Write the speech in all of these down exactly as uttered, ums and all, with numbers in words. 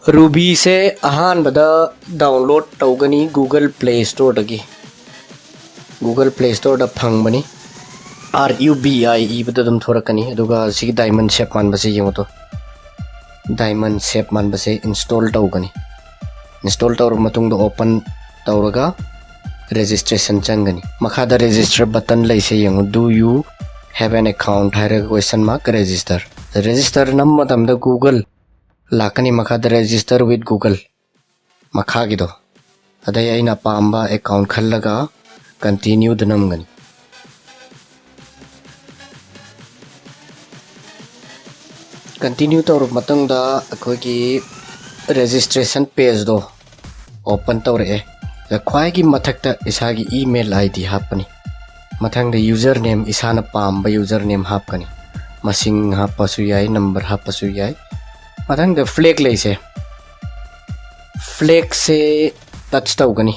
ꯔꯨꯕꯤꯁꯦ ꯑꯍꯥꯟꯕꯗ ꯗꯥꯎꯟꯂꯣꯗ ꯇꯧꯒꯅꯤ Google Play Storeꯗꯒꯤ꯫ Google Play Storeꯗ ꯐꯪꯕꯅꯤ꯫ ꯑꯥꯔ ꯌꯨ ꯕꯤ ꯑꯥꯏ ꯏꯕꯗ ꯑꯗꯨꯝ ꯊꯣꯔꯛꯀꯅꯤ꯫ ꯑꯗꯨꯒ ꯁꯤꯒꯤ ꯗꯥꯏꯃꯟ ꯁꯦꯞ ꯃꯥꯟꯕꯁꯦ ꯌꯦꯡꯉꯨ ꯇꯣ꯫ ꯗꯥꯏꯃꯟ ꯁꯦꯞ ꯃꯥꯟꯕꯁꯦ ꯏꯟꯁꯇꯣꯜ ꯇꯧꯒꯅꯤ꯫ ꯏꯟꯁꯇꯣꯜ ꯇꯧꯔꯕ ꯃꯇꯨꯡꯗ ꯑꯣꯄꯟ ꯇꯧꯔꯒ ꯔꯦꯖꯤꯁꯇ꯭ꯔꯦꯁꯟ ꯆꯪꯒꯅꯤ꯫ ꯃꯈꯥꯗ ꯔꯦꯖꯤꯁꯇꯔ ꯕꯇꯟ ꯂꯩꯁꯦ ꯌꯦꯡꯉꯨ꯫ "Do you have an account?" ꯍꯥꯏꯔꯒ ꯀꯣꯏꯁꯟ ꯃꯥꯔꯛ ꯔꯦꯖꯤꯁꯇꯔ꯫ ꯔꯦꯖꯤꯁꯇꯔ ꯅꯝꯕ ꯃꯇꯝꯗ Google ꯂꯥꯛꯀꯅꯤ꯫ ꯃꯈꯥꯗ "Register with Google" ꯃꯈꯥꯒꯤꯗꯣ꯫ ꯑꯗꯩ ꯑꯩꯅ ꯑꯄꯥꯝꯕ ꯑꯦꯀꯥꯎꯟ ꯈꯜꯂꯒ ꯀꯟꯇꯤꯅ꯭ꯌꯨꯗ ꯅꯝꯒꯅꯤ꯫ ꯀꯟꯇꯤꯅ꯭ꯌꯨ ꯇꯧꯔꯕ ꯃꯇꯨꯡꯗ ꯑꯩꯈꯣꯏꯒꯤ ꯔꯦꯖꯤꯁꯇ꯭ꯔꯦꯁꯟ ꯄꯦꯖꯇꯣ ꯑꯣꯄꯟ ꯇꯧꯔꯛꯑꯦ꯫ ꯑꯗ ꯈ꯭ꯋꯥꯏꯒꯤ ꯃꯊꯛꯇ ꯏꯁꯥꯒꯤ ꯏꯃꯦꯜ ꯑꯥꯏ ꯗꯤ ꯍꯥꯞꯄꯅꯤ꯫ ꯃꯊꯪꯗ ꯌꯨꯖꯔ ꯅꯦꯝ, ꯏꯁꯥꯅ ꯄꯥꯝꯕ ꯌꯨꯖꯔ ꯅꯦꯝ ꯍꯥꯞꯀꯅꯤ꯫ ꯃꯁꯤꯡ ꯍꯥꯞꯄꯁꯨ ꯌꯥꯏ, ꯅꯝꯕꯔ ꯍꯥꯞꯄꯁꯨ ꯌꯥꯏ꯫ ꯃꯊꯪꯗ ꯐ꯭ꯂꯦꯛ ꯂꯩꯁꯦ꯫ ꯐ꯭ꯂꯦꯛꯁꯦ ꯇꯆ ꯇꯧꯒꯅꯤ꯫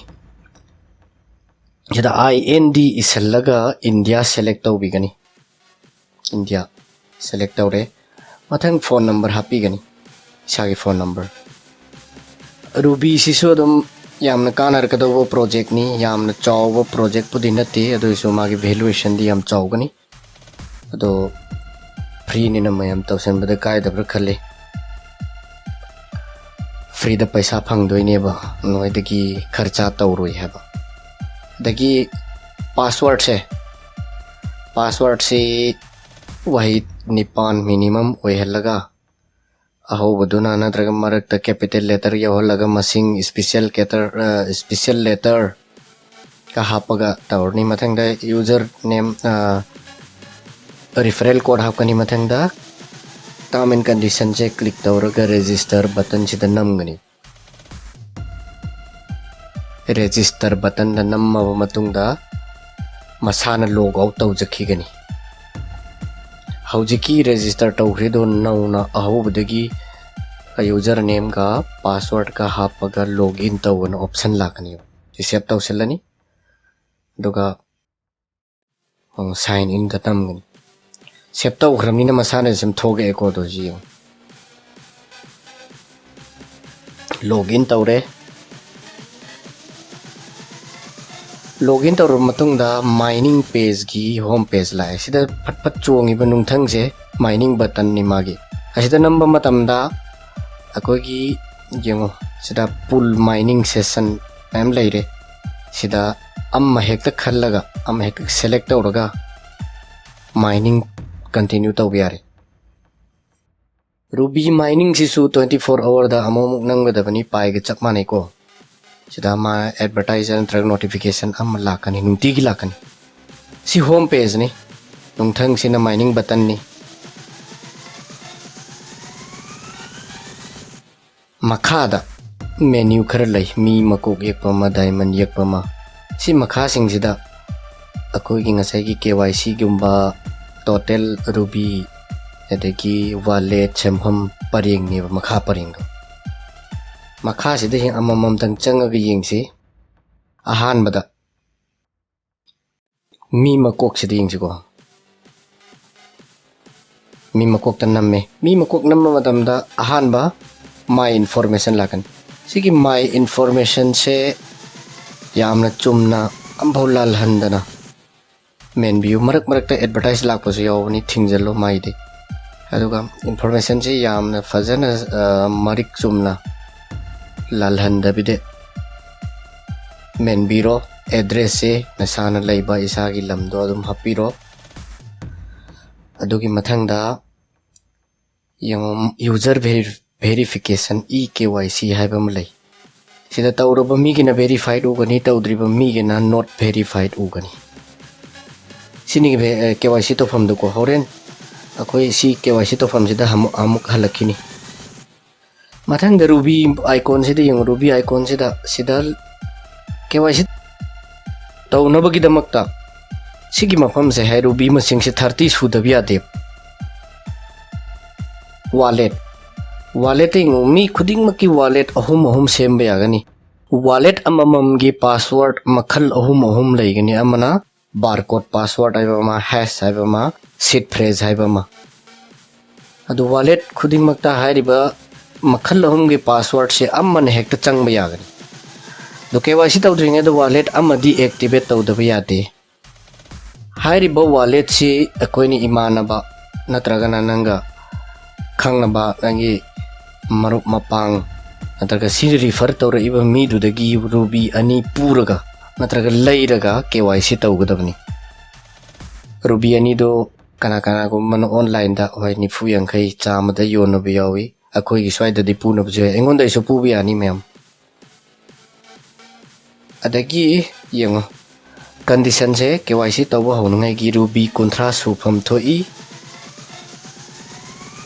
ꯁꯤꯗ ꯑꯥꯏ ꯑꯦꯟ ꯗꯤ ꯏꯁꯤꯜꯂꯒ ꯏꯟꯗꯤꯌꯥ ꯁꯦꯂꯦꯛ ꯇꯧꯕꯤꯒꯅꯤ꯫ ꯏꯟꯗꯤꯌꯥ ꯁꯦꯂꯦꯛ ꯇꯧꯔꯦ꯫ ꯃꯊꯪ ꯐꯣꯟ ꯅꯝꯕꯔ ꯍꯥꯞꯄꯤꯒꯅꯤ, ꯏꯁꯥꯒꯤ ꯐꯣꯟ ꯅꯝꯕꯔ꯫ ꯔꯨꯕꯤꯁꯤꯁꯨ ꯑꯗꯨꯝ ꯌꯥꯝꯅ ꯀꯥꯟꯅꯔꯛꯀꯗꯧꯕ ꯄ꯭ꯔꯣꯖꯦꯛꯅꯤ, ꯌꯥꯝꯅ ꯆꯥꯎꯕ ꯄ꯭ꯔꯣꯖꯦꯛꯄꯨꯗꯤ ꯅꯠꯇꯦ, ꯑꯗꯨ ꯑꯣꯏꯔꯁꯨ ꯃꯥꯒꯤ ꯚꯦꯂꯨꯋꯦꯁꯟꯗꯤ ꯌꯥꯝ ꯆꯥꯎꯒꯅꯤ꯫ ꯑꯗꯣ ꯐ꯭ꯔꯤꯅꯤꯅ ꯃꯌꯥꯝ ꯇꯧꯁꯟꯕꯗ ꯀꯥꯏꯗꯕ꯭ꯔꯥ ꯈꯜꯂꯤ꯫ ꯐ꯭ꯔꯤꯗ ꯄꯩꯁꯥ ꯐꯪꯗꯣꯏꯅꯦꯕ, ꯅꯣꯏꯗꯒꯤ ꯈꯔꯆꯥ ꯇꯧꯔꯣꯏ ꯍꯥꯏꯕ꯫ ꯑꯗꯒꯤ ꯄꯥꯁꯋꯥꯔꯗꯁꯦ, ꯄꯥꯁꯋꯥꯔꯗꯁꯤ ꯋꯥꯍꯩ ꯅꯤꯄꯥꯟ ꯃꯤꯅꯤꯃꯝ ꯑꯣꯏꯍꯜꯂꯒ, ꯑꯍꯧꯕꯗꯨꯅ ꯅꯠꯇ꯭ꯔꯒ ꯃꯔꯛꯇ ꯀꯦꯄꯤꯇꯦꯜ ꯂꯦꯇꯔ ꯌꯥꯎꯍꯜꯂꯒ, ꯃꯁꯤꯡ ꯏꯁꯄꯤꯁꯦꯜ ꯀꯦꯇꯔ, ꯏꯁꯄꯤꯁꯦꯜ ꯂꯦꯇꯔ ꯀ ꯍꯥꯞꯄꯒ ꯇꯧꯔꯅꯤ꯫ ꯃꯊꯪꯗ ꯌꯨꯖꯔ ꯅꯦꯝ, ꯔꯤꯐꯔꯦꯜ ꯀꯣꯗ ꯍꯥꯞꯀꯅꯤ꯫ ꯃꯊꯪꯗ ꯇꯥꯔꯝ ꯑꯦꯟ ꯀꯟꯗꯤꯁꯟꯁꯦ ꯀ꯭ꯂꯤꯛ ꯇꯧꯔꯒ ꯔꯦꯖꯤꯁꯇꯔ ꯕꯇꯟꯁꯤꯗ ꯅꯝꯒꯅꯤ꯫ ꯔꯦꯖꯤꯁꯇꯔ ꯕꯇꯟꯗ ꯅꯝꯃꯕ ꯃꯇꯨꯡꯗ ꯃꯁꯥꯅ ꯂꯣꯒ ꯑꯥꯎꯠ ꯇꯧꯖꯈꯤꯒꯅꯤ꯫ ꯍꯧꯖꯤꯛꯀꯤ ꯔꯦꯖꯤꯁꯇꯔ ꯇꯧꯈ꯭ꯔꯤꯗꯣ ꯅꯧꯅ ꯑꯍꯧꯕꯗꯒꯤ ꯌꯨꯖꯔ ꯅꯦꯝꯒ ꯄꯥꯁꯋꯥꯔꯗꯀ ꯍꯥꯞꯄꯒ ꯂꯣꯒ ꯏꯟ ꯇꯧꯕꯅ ꯑꯣꯞꯁꯟ ꯂꯥꯛꯀꯅꯦꯕ꯫ ꯁꯤ ꯁꯦꯞ ꯇꯧꯁꯤꯜꯂꯅꯤ꯫ ꯑꯗꯨꯒ ꯁꯥꯏꯟ ꯏꯟꯗ ꯅꯝꯒꯅꯤ꯫ ꯁꯦꯞ ꯇꯧꯈ꯭ꯔꯕꯅꯤꯅ ꯃꯁꯥꯅ ꯁꯨꯝ ꯊꯣꯛꯂꯛꯑꯦꯀꯣ꯫ ꯑꯗꯣ ꯁꯤ ꯌꯦꯡꯉꯨ꯫ Login ꯇꯧꯔꯦ꯫ Login ꯇꯧꯔꯕ ꯃꯇꯨꯡꯗ mining pageꯀꯤ home page ꯂꯥꯛꯑꯦ꯫ ꯁꯤꯗ ꯐꯠ ꯐꯠ ꯆꯣꯡꯉꯤꯕ ꯅꯨꯡꯊꯪꯁꯦ mining buttonꯅꯤ ꯃꯥꯒꯤ꯫ ꯑꯁꯤꯗ ꯅꯝꯕ ꯃꯇꯝꯗ ꯑꯩꯈꯣꯏꯒꯤ, ꯌꯦꯡꯉꯣ, ꯁꯤꯗ pool mining session ꯃꯌꯥꯝ ꯂꯩꯔꯦ꯫ ꯁꯤꯗ ꯑꯃ ꯍꯦꯛꯇ ꯈꯜꯂꯒ, ꯑꯃ ꯍꯦꯛꯇ select ꯇꯧꯔꯒ mining continue ꯇꯧꯕ ꯌꯥꯔꯦ꯫ Ruby miningꯁꯤꯁꯨ twenty four hourꯗ ꯑꯃꯨꯛꯃꯨꯛ ꯅꯝꯒꯗꯕꯅꯤ, Piꯒ ꯆꯞ ꯃꯥꯟꯅꯩꯀꯣ꯫ ꯁꯤꯗ ꯃꯥ advertise ꯅꯠꯇ꯭ꯔꯒ notification ꯑꯃ ꯂꯥꯛꯀꯅꯤ, ꯅꯨꯡꯇꯤꯒꯤ ꯂꯥꯛꯀꯅꯤ꯫ ꯁꯤ home pageꯅꯤ, ꯅꯨꯡꯊꯪꯁꯤꯅ mining buttonꯅꯤ꯫ ꯃꯈꯥꯗ menu ꯈꯔ ꯂꯩ, ꯃꯤ ꯃꯀꯣꯛ ꯌꯦꯛꯄ ꯑꯃ, diamond ꯌꯦꯛꯄ ꯑꯃ꯫ ꯁꯤ ꯃꯈꯥꯁꯤꯡꯁꯤꯗ ꯑꯩꯈꯣꯏꯒꯤ ꯉꯁꯥꯏꯒꯤ KYCꯒꯨꯝꯕ, total Ruby, ꯑꯗꯒꯤ wallet ꯁꯦꯝꯐꯝ ꯄꯔꯦꯡꯅꯦꯕ, ꯃꯈꯥ ꯄꯔꯦꯡꯗꯣ꯫ ꯃꯈꯥꯁꯤꯗ ꯍꯦꯛ ꯑꯃꯃꯝꯇꯪ ꯆꯪꯉꯒ ꯌꯦꯡꯁꯤ꯫ ꯑꯍꯥꯟꯕꯗ ꯃꯤ ꯃꯀꯣꯛꯁꯤꯗ ꯌꯦꯡꯁꯤꯀꯣ꯫ ꯃꯤ ꯃꯀꯣꯛꯇ ꯅꯝꯃꯦ꯫ ꯃꯤ ꯃꯀꯣꯛ ꯅꯝꯕ ꯃꯇꯝꯗ ꯑꯍꯥꯟꯕ my information ꯂꯥꯛꯀꯅꯤ꯫ ꯁꯤꯒꯤ my informationꯁꯦ ꯌꯥꯝꯅ ꯆꯨꯝꯅ, ꯑꯝꯐꯥꯎ ꯂꯥꯜꯍꯟꯗꯅ ꯃꯦꯟꯕꯤꯌꯨ꯫ ꯃꯔꯛ ꯃꯔꯛꯇ advertise ꯂꯥꯛꯄꯁꯨ ꯌꯥꯎꯕꯅꯤ, ꯊꯤꯡꯖꯤꯜꯂꯨ ꯃꯥꯏꯗꯤ꯫ ꯑꯗꯨꯒ informationꯁꯤ ꯌꯥꯝꯅ ꯐꯖꯅ, ꯑ, ꯃꯔꯤꯛ ꯆꯨꯝꯅ ꯂꯥꯜꯍꯟꯗꯕꯤꯗ ꯃꯦꯟꯕꯤꯔꯣ꯫ Addressꯁꯦ ꯅꯁꯥꯅ ꯂꯩꯕ ꯏꯁꯥꯒꯤ ꯂꯝꯗꯣ ꯑꯗꯨꯝ ꯍꯥꯞꯄꯤꯔꯣ꯫ ꯑꯗꯨꯒꯤ ꯃꯊꯪꯗ ꯌꯦꯡꯉꯣ, user veri-, verification, E K Y C ꯍꯥꯏꯕ ꯑꯃ ꯂꯩ꯫ ꯁꯤꯗ ꯇꯧꯔꯕ ꯃꯤꯒꯤꯅ verified ꯎꯒꯅꯤ, ꯇꯧꯗ꯭ꯔꯤꯕ ꯃꯤꯒꯤꯅ not verified ꯎꯒꯅꯤ꯫ ꯁꯤꯅꯤ ꯚꯦ-, ꯑ, KYC ꯇꯧꯐꯝꯗꯨꯀꯣ꯫ ꯍꯣꯔꯦꯟ ꯑꯩꯈꯣꯏ ꯁꯤ KYC ꯇꯧꯐꯝꯁꯤꯗ ꯑꯃꯨꯛ, ꯑꯃꯨꯛ ꯍꯜꯂꯛꯈꯤꯅꯤ꯫ ꯃꯊꯪꯗ Ruby iconꯁꯤꯗ ꯌꯦꯡꯉꯨ꯫ Ruby iconꯁꯤꯗ, ꯁꯤꯗ KYC ꯇꯧꯅꯕꯒꯤꯗꯃꯛꯇ ꯁꯤꯒꯤ ꯃꯐꯝꯁꯦ ꯍꯥꯏ, Ruby ꯃꯁꯤꯡꯁꯦ thirty ꯁꯨꯗꯕ ꯌꯥꯗꯦ꯫ Wallet, walletꯇ ꯌꯦꯡꯉꯨ, ꯃꯤ ꯈꯨꯗꯤꯡꯃꯛꯀꯤ wallet ꯑꯍꯨꯝ ꯑꯍꯨꯝ ꯁꯦꯝꯕ ꯌꯥꯒꯅꯤ꯫ Wallet ꯑꯃꯃꯝꯒꯤ password ꯃꯈꯜ ꯑꯍꯨꯝ ꯑꯍꯨꯝ ꯂꯩꯒꯅꯤ꯫ ꯑꯃꯅ barcode password ꯍꯥꯏꯕ ꯑꯃ, hash ꯍꯥꯏꯕ ꯑꯃ, seed phrase ꯍꯥꯏꯕ ꯑꯃ꯫ ꯑꯗꯨ wallet ꯈꯨꯗꯤꯡꯃꯛꯇ ꯍꯥꯏꯔꯤꯕ ꯃꯈꯜ ꯑꯍꯨꯝꯒꯤ ꯄꯥꯁꯋꯥꯔꯗꯁꯦ ꯑꯃꯅ ꯍꯦꯛꯇ ꯆꯪꯕ ꯌꯥꯒꯅꯤ꯫ ꯑꯗꯣ ꯀꯦ ꯋꯥꯏ ꯁꯤ ꯇꯧꯗ꯭ꯔꯤꯉꯩꯗ ꯋꯥꯂꯦꯠ ꯑꯃꯗꯤ ꯑꯦꯛꯇꯤꯚꯦꯠ ꯇꯧꯗꯕ ꯌꯥꯗꯦ꯫ ꯍꯥꯏꯔꯤꯕ ꯋꯥꯂꯦꯠꯁꯤ ꯑꯩꯈꯣꯏꯅ ꯏꯃꯥꯟꯅꯕ ꯅꯠꯇ꯭ꯔꯒꯅ ꯅꯪꯒ ꯈꯪꯅꯕ, ꯅꯪꯒꯤ ꯃꯔꯨꯞ ꯃꯄꯥꯡ ꯅꯠꯇ꯭ꯔꯒ ꯁꯤ ꯔꯤꯐꯔ ꯇꯧꯔꯛꯏꯕ ꯃꯤꯗꯨꯗꯒꯤ ꯔꯨꯕꯤ ꯑꯅꯤ ꯄꯨꯔꯒ ꯅꯠꯇ꯭ꯔꯒ ꯂꯩꯔꯒ ꯀꯦ ꯋꯥꯏ ꯁꯤ ꯇꯧꯒꯗꯕꯅꯤ꯫ ꯔꯨꯕꯤ ꯑꯅꯤꯗꯣ ꯀꯅꯥ ꯀꯅꯥꯒꯨꯝꯕꯅ ꯑꯣꯟꯂꯥꯏꯟꯗ ꯍꯣꯏ ꯅꯤꯐꯨ ꯌꯥꯡꯈꯩ ꯆꯥꯝꯃꯗ ꯌꯣꯟꯅꯕ ꯌꯥꯎꯏ꯫ ꯑꯩꯈꯣꯏꯒꯤ ꯁ꯭ꯋꯥꯏꯗꯗꯤ ꯄꯨꯅꯕꯁꯨ ꯌꯥꯏ, ꯑꯩꯉꯣꯟꯗ ꯑꯩꯁꯨ ꯄꯨꯕ ꯌꯥꯅꯤ ꯃꯌꯥꯝ꯫ ꯑꯗꯒꯤ ꯌꯦꯡꯉꯣ, ꯀꯟꯗꯤꯁꯟꯁꯦ ꯀꯦ ꯋꯥꯏ ꯁꯤ ꯇꯧꯕ ꯍꯧꯅꯉꯥꯏꯒꯤ ꯔꯨꯕꯤ ꯀꯨꯟꯊ꯭ꯔꯥ ꯁꯨꯐꯝ ꯊꯣꯛꯏ꯫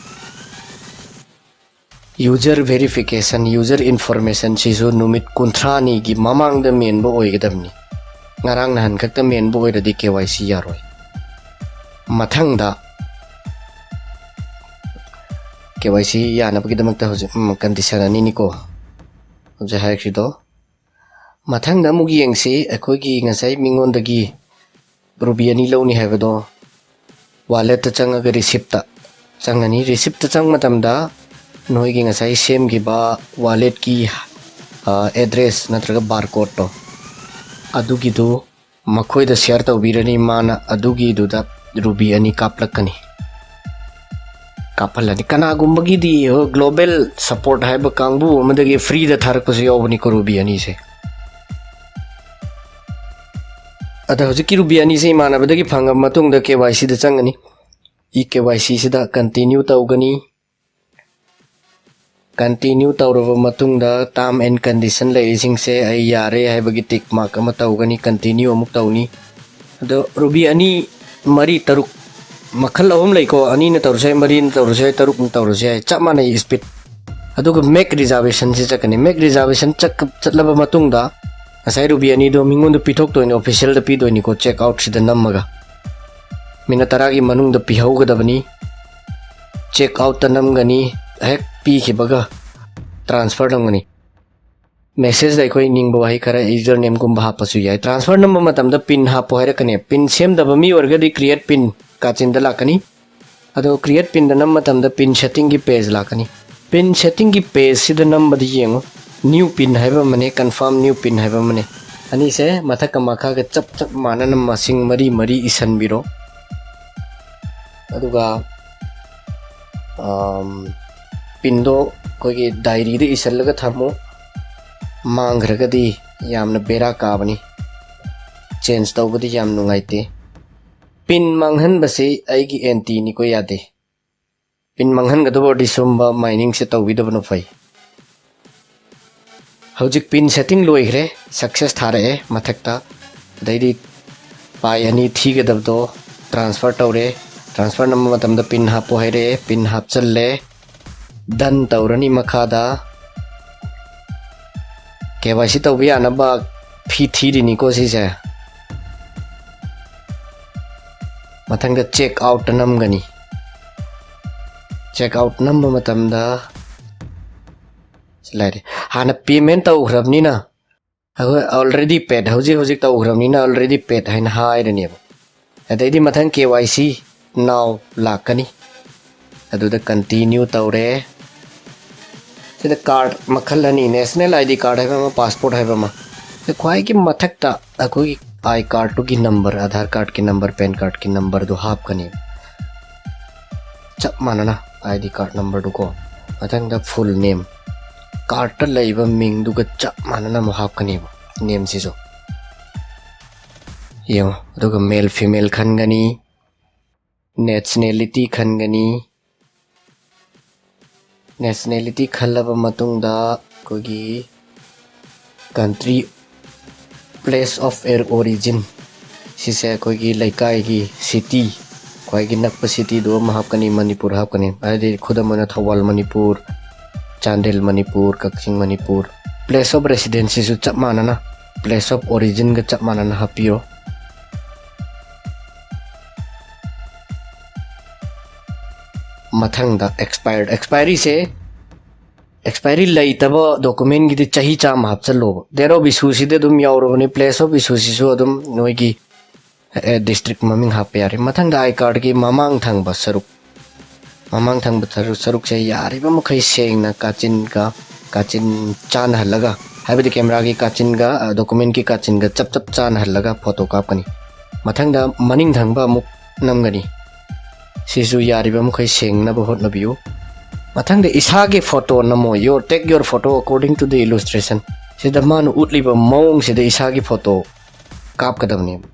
ꯌꯨꯖꯔ ꯚꯦꯔꯤꯐꯤꯀꯦꯁꯟ, ꯌꯨꯖꯔ ꯏꯟꯐꯣꯔꯃꯦꯁꯟꯁꯤꯁꯨ ꯅꯨꯃꯤꯠ ꯀꯨꯟꯊ꯭ꯔꯥꯅꯤꯒꯤ ꯃꯃꯥꯡꯗ ꯃꯦꯟꯕ ꯑꯣꯏꯒꯗꯕꯅꯤ꯫ ꯉꯔꯥꯡ ꯅꯍꯥꯟ ꯈꯛꯇ ꯃꯦꯟꯕ ꯑꯣꯏꯔꯗꯤ ꯀꯦ ꯋꯥꯏ ꯁꯤ ꯌꯥꯔꯣꯏ꯫ ꯃꯊꯪꯗ ꯀꯦ ꯋꯥꯏ ꯁꯤ ꯌꯥꯅꯕꯒꯤꯗꯃꯛꯇ ꯍꯧꯖꯤꯛ, ꯎꯝ, ꯀꯟꯗꯤꯁꯟ ꯑꯅꯤꯅꯤꯀꯣ ꯍꯧꯖꯤꯛ ꯍꯥꯏꯔꯛꯈ꯭ꯔꯤꯗꯣ꯫ ꯃꯊꯪꯗ ꯑꯃꯨꯛ ꯌꯦꯡꯁꯤ, ꯑꯩꯈꯣꯏꯒꯤ ꯉꯁꯥꯏ ꯃꯤꯉꯣꯟꯗꯒꯤ ꯔꯨꯕꯤ ꯑꯅꯤ ꯂꯧꯅꯤ ꯍꯥꯏꯕꯗꯣ ꯋꯥꯂꯦꯠꯇ ꯆꯪꯉꯒ ꯔꯤꯁꯤꯞꯇ ꯆꯪꯒꯅꯤ꯫ ꯔꯤꯁꯤꯞꯇ ꯆꯪꯕ ꯃꯇꯝꯗ ꯅꯣꯏꯒꯤ ꯉꯁꯥꯏ ꯁꯦꯝꯈꯤꯕ ꯋꯥꯂꯦꯠꯀꯤ, ꯑ, ꯑꯦꯗ꯭ꯔꯦꯁ ꯅꯠꯇ꯭ꯔꯒ ꯕꯥꯔꯀꯣꯠꯇꯣ ꯑꯗꯨꯒꯤꯗꯨ ꯃꯈꯣꯏꯗ ꯁꯤꯌꯔ ꯇꯧꯕꯤꯔꯅꯤ꯫ ꯃꯥꯅ ꯑꯗꯨꯒꯤꯗꯨꯗ ꯔꯨꯕꯤ ꯑꯅꯤ ꯀꯥꯞꯂꯛꯀꯅꯤ, ꯀꯥꯞꯍꯜꯂꯅꯤ꯫ ꯀꯅꯥꯒꯨꯝꯕꯒꯤꯗꯤ ꯍꯣꯏ, ꯒ꯭ꯂꯣꯕꯦꯜ ꯁꯄꯣꯔꯠ ꯍꯥꯏꯕ ꯀꯥꯡꯕꯨ ꯑꯃꯗꯒꯤ ꯐ꯭ꯔꯤꯗ ꯊꯥꯔꯛꯄꯁꯨ ꯌꯥꯎꯕꯅꯤꯀꯣ ꯔꯨꯕꯤ ꯑꯅꯤꯁꯦ꯫ ꯑꯗ ꯍꯧꯖꯤꯛꯀꯤ ꯔꯨꯕꯤ ꯑꯅꯤꯁꯦ ꯏꯃꯥꯟꯅꯕꯗꯒꯤ ꯐꯪꯉꯕ ꯃꯇꯨꯡꯗ ꯀꯦ ꯋꯥꯏ ꯁꯤꯗ ꯆꯪꯒꯅꯤ꯫ ꯏ ꯀꯦ ꯋꯥꯏ ꯁꯤꯁꯤꯗ ꯀꯟꯇꯤꯅ꯭ꯌꯨ ꯇꯧꯒꯅꯤ꯫ ꯀꯟꯇꯤꯅ꯭ꯌꯨ ꯇꯧꯔꯕ ꯃꯇꯨꯡꯗ ꯇꯥꯔꯝ ꯑꯦꯟ ꯀꯟꯗꯤꯁꯟ ꯂꯩꯔꯤꯁꯤꯡꯁꯦ ꯑꯩ ꯌꯥꯔꯦ ꯍꯥꯏꯕꯒꯤ ꯇꯤꯛ ꯃꯥꯔꯛ ꯑꯃ ꯇꯧꯒꯅꯤ, ꯀꯟꯇꯤꯅ꯭ꯌꯨ ꯑꯃꯨꯛ ꯇꯧꯅꯤ꯫ ꯑꯗꯣ ꯔꯨꯕꯤ ꯑꯅꯤ, ꯃꯔꯤ, ꯇꯔꯨꯛ ꯃꯈꯜ ꯑꯍꯨꯝ ꯂꯩꯀꯣ, ꯑꯅꯤꯅ ꯇꯧꯔꯁꯨ ꯌꯥꯏ, ꯃꯔꯤꯅ ꯇꯧꯔꯁꯨ ꯌꯥꯏ, ꯇꯔꯨꯛꯅ ꯇꯧꯔꯁꯨ ꯌꯥꯏ, ꯆꯞ ꯃꯥꯟꯅꯩ ꯁ꯭ꯄꯤꯠ꯫ ꯑꯗꯨꯒ ꯃꯦꯛ ꯔꯤꯖꯥꯔꯕꯦꯁꯟꯁꯤ ꯆꯠꯀꯅꯤ꯫ ꯃꯦꯛ ꯔꯤꯖꯥꯔꯕꯦꯁꯟ ꯆꯠꯂꯕ ꯃꯇꯨꯡꯗ ꯉꯁꯥꯏ ꯔꯨꯕꯤ ꯑꯅꯤꯗꯣ ꯃꯤꯉꯣꯟꯗ ꯄꯤꯊꯣꯛꯇꯣꯏꯅꯤ, ꯑꯣꯐꯤꯁꯤꯌꯦꯜꯗ ꯄꯤꯗꯣꯏꯅꯤꯀꯣ, ꯆꯦꯛ ꯑꯥꯎꯠꯁꯤꯗ ꯅꯝꯃꯒ꯫ ꯃꯤꯅꯠ ꯇꯔꯥꯒꯤ ꯃꯅꯨꯡꯗ ꯄꯤꯍꯧꯒꯗꯕꯅꯤ꯫ ꯆꯦꯛ ꯑꯥꯎꯠꯇ ꯅꯝꯒꯅꯤ, ꯍꯦꯛ ꯄꯤꯈꯤꯕꯒ ꯇ꯭ꯔꯥꯟꯁꯐꯔ ꯅꯝꯒꯅꯤ꯫ ꯃꯦꯁꯦꯖꯇ ꯑꯩꯈꯣꯏ ꯅꯤꯡꯕ ꯋꯥꯍꯩ ꯈꯔ, ꯌꯨꯖꯔ ꯅꯦꯝꯒꯨꯝꯕ ꯍꯥꯞꯄꯁꯨ ꯌꯥꯏ꯫ ꯇ꯭ꯔꯥꯟꯁꯐꯔ ꯅꯝꯕ ꯃꯇꯝꯗ ꯄꯤꯟ ꯍꯥꯞꯄꯣ ꯍꯥꯏꯔꯛꯀꯅꯤ꯫ ꯄꯤꯟ ꯁꯦꯝꯗꯕ ꯃꯤ ꯑꯣꯏꯔꯒꯗꯤ ꯀ꯭ꯔꯤꯌꯦꯠ ꯄꯤꯟ ꯀꯥꯆꯤꯟꯗ ꯂꯥꯛꯀꯅꯤ꯫ ꯑꯗꯣ ꯀ꯭ꯔꯤꯌꯦꯠ ꯄꯤꯟꯗ ꯅꯝꯕ ꯃꯇꯝꯗ ꯄꯤꯟ ꯁꯦꯠꯇꯤꯡꯒꯤ ꯄꯦꯖ ꯂꯥꯛꯀꯅꯤ꯫ ꯄꯤꯟ ꯁꯦꯠꯇꯤꯡꯒꯤ ꯄꯦꯖꯁꯤꯗ ꯅꯝꯕꯗ ꯌꯦꯡꯉꯨ, ꯅ꯭ꯌꯨ ꯄꯤꯟ ꯍꯥꯏꯕ ꯑꯃꯅꯦ, ꯀꯟꯐꯥꯔꯝ ꯅ꯭ꯌꯨ ꯄꯤꯟ ꯍꯥꯏꯕ ꯑꯃꯅꯦ꯫ ꯑꯅꯤꯁꯦ ꯃꯊꯛꯀ ꯃꯈꯥꯒ ꯆꯞ ꯆꯞ ꯃꯥꯟꯅꯅ ꯃꯁꯤꯡ ꯃꯔꯤ ꯃꯔꯤ ꯏꯁꯤꯟꯕꯤꯔꯣ꯫ ꯑꯗꯨꯒ ꯄꯤꯟꯗꯣ ꯑꯩꯈꯣꯏꯒꯤ ꯗꯥꯏꯔꯤꯗ ꯏꯁꯤꯜꯂꯒ ꯊꯝꯃꯨ꯫ ꯃꯥꯡꯈ꯭ꯔꯒꯗꯤ ꯌꯥꯝꯅ ꯕꯦꯔꯥ ꯀꯥꯕꯅꯤ, ꯆꯦꯟꯖ ꯇꯧꯕꯗꯤ ꯌꯥꯝ ꯅꯨꯡꯉꯥꯏꯇꯦ꯫ ꯄꯤꯟ ꯃꯥꯡꯍꯟꯕꯁꯤ ꯑꯩꯒꯤ ꯑꯦꯟꯇꯤꯅꯤꯀꯣ, ꯌꯥꯗꯦ꯫ ꯄꯤꯟ ꯃꯥꯡꯍꯟꯒꯗꯕ ꯑꯣꯏꯔꯗꯤ ꯁꯨꯝꯕ ꯃꯥꯏꯅꯤꯡꯁꯦ ꯇꯧꯕꯤꯗꯕꯅ ꯐꯩ꯫ ꯍꯧꯖꯤꯛ ꯄꯤꯟ ꯁꯦꯠꯇꯤꯡ ꯂꯣꯏꯈ꯭ꯔꯦ, ꯁꯛꯁꯦꯁ ꯊꯥꯔꯛꯑꯦ ꯃꯊꯛꯇ꯫ ꯑꯗꯩꯗꯤ ꯄꯥꯏ ꯑꯅꯤ ꯊꯤꯒꯗꯕꯗꯣ ꯇ꯭ꯔꯥꯟꯁꯐꯔ ꯇꯧꯔꯦ꯫ ꯇ꯭ꯔꯥꯟꯁꯐꯔ ꯅꯝꯕ ꯃꯇꯝꯗ ꯄꯤꯟ ꯍꯥꯞꯄꯣ ꯍꯥꯏꯔꯛꯑꯦ, ꯄꯤꯟ ꯍꯥꯞꯆꯜꯂꯦ꯫ ꯗꯟ ꯇꯧꯔꯅꯤ꯫ ꯃꯈꯥꯗ ꯀꯦ ꯋꯥꯏ ꯁꯤ ꯇꯧꯕ ꯌꯥꯅꯕ ꯐꯤ ꯊꯤꯔꯤꯅꯤꯀꯣ ꯁꯤꯁꯦ꯫ ꯃꯊꯪꯗ ꯆꯦꯛ ꯑꯥꯎꯠꯇ ꯅꯝꯒꯅꯤ꯫ ꯆꯦꯛ ꯑꯥꯎꯠ ꯅꯝꯕ ꯃꯇꯝꯗ ꯁꯤ ꯂꯩꯔꯦ꯫ ꯍꯥꯟꯅ ꯄꯦꯃꯦꯟ ꯇꯧꯈ꯭ꯔꯕꯅꯤꯅ ꯑꯩꯈꯣꯏ already paid, ꯍꯧꯖꯤꯛ ꯍꯧꯖꯤꯛ ꯇꯧꯈ꯭ꯔꯕꯅꯤꯅ already paid ꯍꯥꯏꯅ ꯍꯥꯏꯔꯅꯦꯕ꯫ ꯑꯗꯩꯗꯤ ꯃꯊꯪ ꯀꯦ ꯋꯥꯏ ꯁꯤ ꯅꯥꯎ ꯂꯥꯛꯀꯅꯤ꯫ ꯑꯗꯨꯗ ꯀꯟꯇꯤꯅ꯭ꯌꯨ ꯇꯧꯔꯦ꯫ ꯁꯤꯗ ꯀꯥꯔꯠ ꯃꯈꯜ ꯑꯅꯤ, ꯅꯦꯁꯅꯦꯜ ꯑꯥꯏ ꯗꯤ ꯀꯥꯔꯠ ꯍꯥꯏꯕ ꯑꯃ, ꯄꯥꯁꯄꯣꯔꯠ ꯍꯥꯏꯕ ꯑꯃ꯫ ꯁꯤ ꯈ꯭ꯋꯥꯏꯒꯤ ꯃꯊꯛꯇ ꯑꯩꯈꯣꯏꯒꯤ ꯑꯥꯏ ꯀꯥꯔꯠꯇꯨꯒꯤ ꯅꯝꯕꯔ, ꯑꯙꯥꯔ ꯀꯥꯔꯠꯀꯤ ꯅꯝꯕꯔ, ꯄꯦꯟ ꯀꯥꯔꯠꯀꯤ ꯅꯝꯕꯔꯗꯨ ꯍꯥꯞꯀꯅꯤ꯫ ꯆꯞ ꯃꯥꯟꯅꯅ ꯑꯥꯏ ꯗꯤ ꯀꯥꯔꯠ ꯅꯝꯕꯔꯗꯨꯀꯣ꯫ ꯃꯊꯪꯗ ꯐꯨꯜ ꯅꯦꯝ, ꯀꯥꯔꯠꯇ ꯂꯩꯕ ꯃꯤꯡꯗꯨꯒ ꯆꯞ ꯃꯥꯟꯅꯅ ꯑꯃꯨꯛ ꯍꯥꯞꯀꯅꯦꯕ ꯅꯦꯝꯁꯤꯁꯨ꯫ ꯌꯦꯡꯉꯣ, ꯑꯗꯨꯒ ꯃꯦꯜ ꯐꯤꯃꯦꯜ ꯈꯟꯒꯅꯤ, ꯅꯦꯁꯅꯦꯂꯤꯇꯤ ꯈꯟꯒꯅꯤ꯫ ꯅꯦꯁꯅꯦꯂꯤꯇꯤ ꯈꯜꯂꯕ ꯃꯇꯨꯡꯗ ꯑꯩꯈꯣꯏꯒꯤ ꯀꯟꯇ꯭ꯔꯤ, place of origin, ꯁꯤꯁꯦ ꯑꯩꯈꯣꯏꯒꯤ ꯂꯩꯀꯥꯏꯒꯤ ꯁꯤꯇꯤ, ꯈ꯭ꯋꯥꯏꯒꯤ ꯅꯛꯄ ꯁꯤꯇꯤꯗꯨ ꯑꯃ ꯍꯥꯞꯀꯅꯤ, ꯃꯅꯤꯄꯨꯔ ꯍꯥꯞꯀꯅꯤ꯫ ꯍꯥꯏꯗꯤ ꯈꯨꯗꯝ ꯑꯣꯏꯅ ꯊꯧꯕꯥꯜ ꯃꯅꯤꯄꯨꯔ, ꯆꯥꯟꯗꯦꯜ ꯃꯅꯤꯄꯨꯔ, ꯀꯛꯆꯤꯡ ꯃꯅꯤꯄꯨꯔ꯫ Place of residenceꯁꯤꯁꯨ ꯆꯞ ꯃꯥꯟꯅꯅ, place of originꯒ ꯆꯞ ꯃꯥꯟꯅꯅ ꯍꯥꯞꯄꯤꯌꯣ꯫ ꯃꯊꯪꯗ expired, expiryꯁꯦ, expiry ꯂꯩꯇꯕ documentꯒꯤꯗꯤ ꯆꯍꯤ ꯆꯥꯝꯃ ꯍꯥꯞꯆꯜꯂꯣꯕ꯫ Date of issueꯁꯤꯗꯤ ꯑꯗꯨꯝ ꯌꯥꯎꯔꯕꯅꯤ, place of issueꯁꯤꯁꯨ ꯑꯗꯨꯝ ꯅꯣꯏꯒꯤ district ꯃꯃꯤꯡ ꯍꯥꯞꯄ ꯌꯥꯔꯦ꯫ ꯃꯊꯪꯗ ꯑꯥꯏ ꯀꯥꯔꯠꯀꯤ ꯃꯃꯥꯡ ꯊꯪꯕ ꯁꯔꯨꯛ, ꯃꯃꯥꯡ ꯊꯪꯕ ꯁꯔꯨꯛ ꯁꯔꯨꯛꯁꯦ ꯌꯥꯔꯤꯕ ꯃꯈꯩ ꯁꯦꯡꯅ ꯀꯥꯆꯤꯟꯒ ꯀꯥꯆꯤꯟ ꯆꯥꯟꯅꯍꯜꯂꯒ, ꯍꯥꯏꯕꯗꯤ ꯀꯦꯃꯦꯔꯥꯒꯤ ꯀꯥꯆꯤꯟꯒ ꯗꯣꯀꯨꯃꯦꯟꯒꯤ ꯀꯥꯆꯤꯟꯒ ꯆꯞ ꯆꯞ ꯆꯥꯟꯅꯍꯜꯂꯒ ꯐꯣꯇꯣ ꯀꯥꯞꯀꯅꯤ꯫ ꯃꯊꯪꯗ ꯃꯅꯤꯡ ꯊꯪꯕ ꯑꯃꯨꯛ ꯅꯝꯒꯅꯤ꯫ ꯁꯤꯁꯨ ꯌꯥꯔꯤꯕ ꯃꯈꯩ ꯁꯦꯡꯅꯕ ꯍꯣꯠꯅꯕꯤꯌꯨ꯫ ꯃꯊꯪꯗ ꯏꯁꯥꯒꯤ photo ꯅꯝꯃꯣ꯫ Your take your photo according to the illustration꯫ ꯁꯤꯗ ꯃꯥꯅ ꯎꯠꯂꯤꯕ ꯃꯑꯣꯡꯁꯤꯗ ꯏꯁꯥꯒꯤ ꯐꯣꯇꯣ ꯀꯥꯞꯀꯗꯕꯅꯦꯕ꯫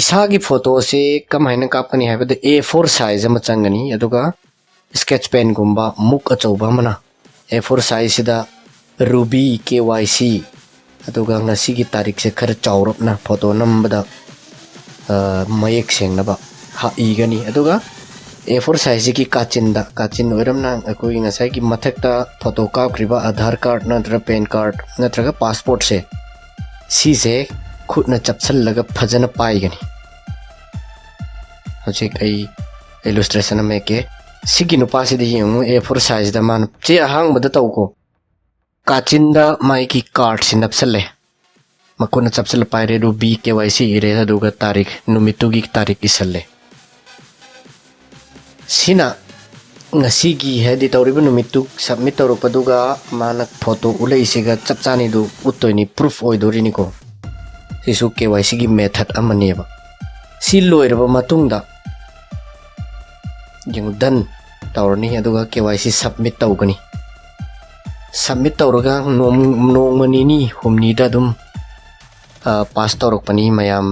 ꯏꯁꯥꯒꯤ ꯐꯣꯇꯣꯁꯦ ꯀꯃꯥꯏꯅ ꯀꯥꯞꯀꯅꯤ ꯍꯥꯏꯕꯗ, ꯑꯦ ꯐꯣꯔ ꯁꯥꯏꯖ ꯑꯃ ꯆꯪꯒꯅꯤ, ꯑꯗꯨꯒ ꯁ꯭ꯀꯦꯠꯆ ꯄꯦꯟꯒꯨꯝꯕ ꯃꯨꯛ ꯑꯆꯧꯕ ꯑꯃꯅ ꯑꯦ ꯐꯣꯔ ꯁꯥꯏꯖꯁꯤꯗ ꯔꯨꯕꯤ, ꯀꯦ ꯋꯥꯏ ꯁꯤ, ꯑꯗꯨꯒ ꯉꯁꯤꯒꯤ ꯇꯥꯔꯤꯛꯁꯦ ꯈꯔ ꯆꯥꯎꯔꯞꯅ ꯐꯣꯇꯣ ꯅꯝꯕꯗ ꯃꯌꯦꯛ ꯁꯦꯡꯅꯕ ꯏꯒꯅꯤ꯫ ꯑꯗꯨꯒ ꯑꯦ ꯐꯣꯔ ꯁꯥꯏꯖꯁꯤꯒꯤ ꯀꯥꯆꯤꯟꯗ, ꯀꯥꯆꯤꯟ ꯑꯣꯏꯔꯝꯅ ꯑꯩꯈꯣꯏꯒꯤ ꯉꯁꯥꯏꯒꯤ ꯃꯊꯛꯇ ꯐꯣꯇꯣ ꯀꯥꯞꯈ꯭ꯔꯤꯕ ꯑꯙꯥꯔ ꯀꯥꯔꯗ ꯅꯠꯇ꯭ꯔꯒ ꯄꯦꯟ ꯀꯥꯔꯗ ꯅꯠꯇ꯭ꯔꯒ ꯄꯥꯁꯄꯣꯔꯠꯁꯦ, ꯁꯤꯁꯦ ꯈꯨꯠꯅ ꯆꯞꯁꯤꯜꯂꯒ ꯐꯖꯅ ꯄꯥꯏꯒꯅꯤ꯫ ꯍꯧꯖꯤꯛ ꯑꯩ ꯏꯂꯨꯁꯇ꯭ꯔꯦꯁꯟ ꯑꯃ ꯌꯦꯛꯀꯦ꯫ ꯁꯤꯒꯤ ꯅꯨꯄꯥꯁꯤꯗ ꯌꯦꯡꯉꯨ, ꯑꯦ ꯐꯣꯔ ꯁꯥꯏꯖꯇ ꯃꯥꯅ ꯆꯦ ꯑꯍꯥꯡꯕꯗ ꯇꯧꯀꯣ꯫ ꯀꯥꯆꯤꯟꯗ ꯃꯥꯒꯤ ꯀꯥꯔꯗꯁꯤ ꯅꯞꯁꯜꯂꯦ꯫ ꯃꯈꯨꯠꯅ ꯆꯞꯁꯤꯜꯂ ꯄꯥꯏꯔꯦ, ꯑꯗꯨ ꯕꯤ ꯀꯦ ꯋꯥꯏ ꯁꯤ ꯏꯔꯦ, ꯑꯗꯨꯒ ꯇꯥꯔꯤꯛ, ꯅꯨꯃꯤꯠꯇꯨꯒꯤ ꯇꯥꯔꯤꯛ ꯏꯁꯜꯂꯦ꯫ ꯁꯤꯅ ꯉꯁꯤꯒꯤ, ꯍꯥꯏꯗꯤ ꯇꯧꯔꯤꯕ ꯅꯨꯃꯤꯠꯇꯨ ꯁꯕꯃꯤꯠ ꯇꯧꯔꯛꯄꯗꯨꯒ ꯃꯥꯅ ꯐꯣꯇꯣ ꯎꯠꯂꯛꯏꯁꯤꯒ ꯆꯞ ꯆꯥꯅꯤꯗꯨ ꯎꯠꯇꯣꯏꯅꯤ, ꯄ꯭ꯔꯨꯐ ꯑꯣꯏꯗꯣꯔꯤꯅꯤꯀꯣ꯫ ꯁꯤꯁꯨ ꯀꯦ ꯋꯥꯏ ꯁꯤꯒꯤ ꯃꯦꯊꯠ ꯑꯃꯅꯦꯕ꯫ ꯁꯤ ꯂꯣꯏꯔꯕ ꯃꯇꯨꯡꯗ ꯌꯦꯡꯉꯨ, ꯗꯟ ꯇꯧꯔꯅꯤ, ꯑꯗꯨꯒ ꯀꯦ ꯋꯥꯏ ꯁꯤ ꯁꯕꯃꯤꯠ ꯇꯧꯒꯅꯤ꯫ ꯁꯕꯃꯤꯠ ꯇꯧꯔꯒ ꯅꯣꯡ-, ꯅꯣꯡꯃ ꯅꯤꯅꯤ ꯍꯨꯝꯅꯤꯗ ꯑꯗꯨꯝ, ꯑ, ꯄꯥꯁ ꯇꯧꯔꯛꯄꯅꯤ꯫ ꯃꯌꯥꯝ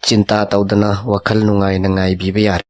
ꯆꯤꯟꯇꯥ ꯇꯧꯗꯅ ꯋꯥꯈꯜ ꯅꯨꯡꯉꯥꯏꯅ ꯉꯥꯏꯕꯤꯕ ꯌꯥꯔꯦ꯫